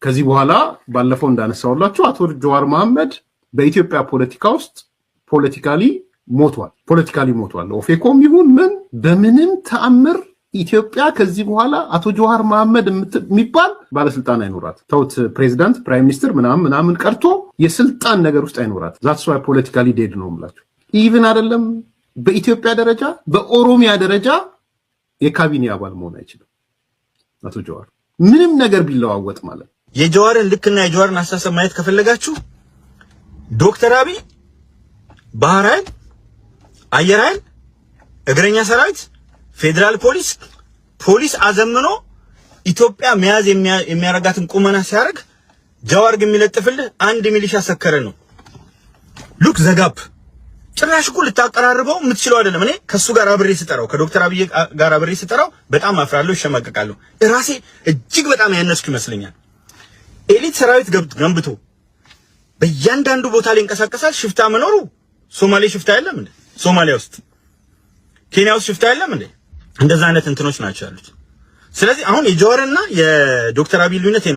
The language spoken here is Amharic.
ከዚህ በኋላ ባለፈው እንዳነሳውላችሁ አቶ ጀዋር መሐመድ በኢትዮጵያ ፖለቲካ ውስጥ politically ሞቷል። Politically ሞቷል። ኦፌኮም ይሁን ምን በምንም ተአምር ኢትዮጵያ ከዚህ በኋላ አቶ ጀዋር መሐመድ የሚባል ባለስልጣን አይኖራት። ተውት፣ ፕሬዚዳንት፣ prime minister ምናምን ምናምን ቀርቶ የስልጣን ነገር ውስጥ አይኖራት። That's why politically dead ነው የምላቸው። Even አይደለም በኢትዮጵያ ደረጃ፣ በኦሮሚያ ደረጃ የካቢኔ አባል መሆን አይችልም አቶ ጀዋር፣ ምንም ነገር ቢለዋወጥ ማለት ነው። የጀዋርን ልክና የጀዋርን አስተሳሰብ ማየት ከፈለጋችሁ፣ ዶክተር አብይ ባህር ኃይል፣ አየር ኃይል፣ እግረኛ ሰራዊት፣ ፌዴራል ፖሊስ፣ ፖሊስ አዘምኖ ኢትዮጵያ መያዝ የሚያረጋትን ቁመና ሲያደርግ፣ ጀዋር ግን የሚለጥፍልህ አንድ ሚሊሻ ሰከረ ነው። Look the gap። ጭራሽ እኮ ልታቀራርበው የምትችለው አይደለም። እኔ ከሱ ጋር አብሬ ስጠራው፣ ከዶክተር አብይ ጋር አብሬ ስጠራው በጣም አፍራለሁ፣ እሸማቀቃለሁ። ራሴ እጅግ በጣም ያነስኩ ይመስለኛል። Elite ሰራዊት ገንብቶ በእያንዳንዱ ቦታ ላይ ይንቀሳቀሳል። ሽፍታ መኖሩ፣ ሶማሌ ሽፍታ የለም እንዴ? ሶማሊያ ውስጥ፣ ኬንያ ውስጥ ሽፍታ የለም እንዴ? እንደዛ አይነት እንትኖች ናቸው ያሉት። ስለዚህ አሁን የጀዋርና የዶክተር አብይ ልዩነት